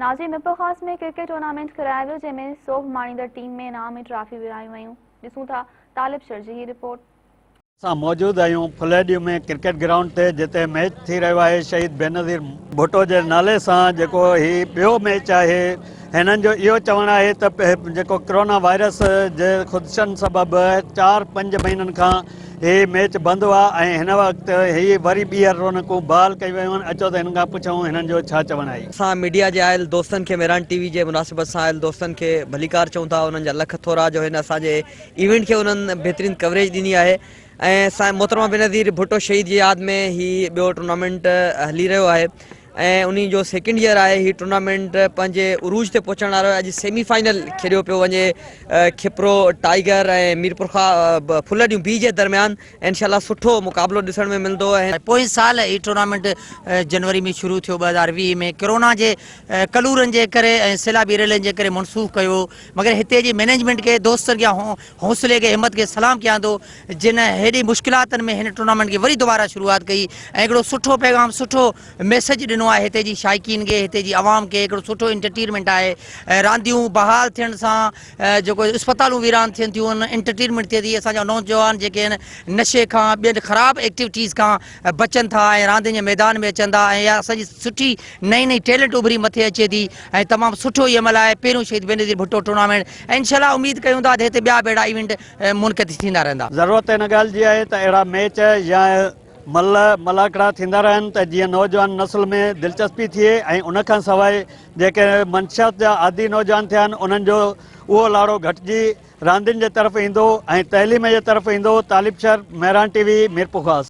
ناظرين Mirpurkhas ۾ cricket tournament ڪرايو ويو جنهن ۾ سوڀ ماڻيندڙ ٽيم ۾ انعام ۽ ٽرافي ورهايون ويون ڏسون ٿا طالب شر جي هي رپورٽ. اسان موجود آهيون ڦليڏيون ۾ ڪرڪيٽ گرائونڊ تي جتي ميچ ٿي رهيو آهي شهيد بينظير ڀٽو جي نالي سان جيڪو هي ٻيو ميچ آهي هنن جو اهو چوڻ آهي ته جيڪو ڪرونا وائرس جي خدشن سبب 4 5 مهينن کان هي ميچ بند هئا ۽ هن وقت هي وري ٻيهر رونقون بحال ڪيون ويون آهن اچو ته هنن کان پڇون هنن جو ڇا چوڻ آهي. اسان ميڊيا جي آيل دوستن کي مهراڻ ٽي وي جي مناسبت سان آيل دوستن کي ڀليڪار چئون ٿا انهن جا لک ٿورا جو هن اسان جي ايونٽ کي انهن بهترين ڪوريج ڏني آهي ۽ سائين محترمه بينظير ڀٽو شهيد جي ياد ۾ هي ٻيو ٽورنامينٽ هلي رهيو آهي ۽ انهي جو سيڪنڊ ايئر آهي هي ٽورنامينٽ پنهنجي عروج تي پهچڻ وارو آهي اڄ سيمي فائنل کيڏيو پيو وڃي کپرو ٽائيگر ۽ ميرپورخا ڦلهڏيون بي جي درميان انشاء الله سٺو مقابلو ڏسڻ ۾ ملندو ۽. پوئين سال هي ٽورنامينٽ جنوري ۾ شروع ٿيو 2020 ۾ ڪرونا جي ڪلورن جي ڪري ۽ سيلابي ريلن جي ڪري منسوخ ڪيو مگر هتي جي مئنيجمينٽ کي دوستن کي حوصلي کي همت کي سلام ڪيان ٿو جن هيڏي مشڪلاتن ۾ هن ٽورنامينٽ کي وري دوباره شروعات ڪئي ۽ هڪڙو سٺو پيغام سٺو ميسيج ڏنو آهي هتي جي شائقين کي هتي جي عوام کي هڪڙو سٺو انٽرٽينمينٽ آهي رانديون بحال ٿيڻ سان جيڪو اسپتالون ويران ٿين ٿيون انٽرٽينمينٽ ٿئي ٿي اسان جا نوجوان جيڪي آهن نشي کان ٻين خراب ايڪٽيوٽيز کان بچن ٿا ۽ راندين جي ميدان ۾ اچن ٿا ۽ اها اسان جي سٺي نئين نئين ٽيلنٽ اڀري مٿي اچي ٿي ۽ تمام سٺو هي عمل آهي پهريون شهيد بينظير ڀٽو ٽورنامينٽ ۽ انشاء الله اميد ڪيون ٿا ته هتي ٻيا به اهڙا ايونٽ منعقد ٿيندا رهندا. ضرورت ان ڳالهه جي آهي ته اهڙا ميچ يا ملهه ملاکڙا ٿيندا رهن ته جيئن نوجوان نسل ۾ دلچسپي ٿئي ۽ ان کان سواء جيڪي منشيات جا عادي نوجوان ٿيا آهن انهن جو اهو لاڙو گهٽجي راندين جي طرف ايندو ۽ تعليم جي طرف ايندو، طالب شر، مهراڻ ٽي وي، ميرپورخاص.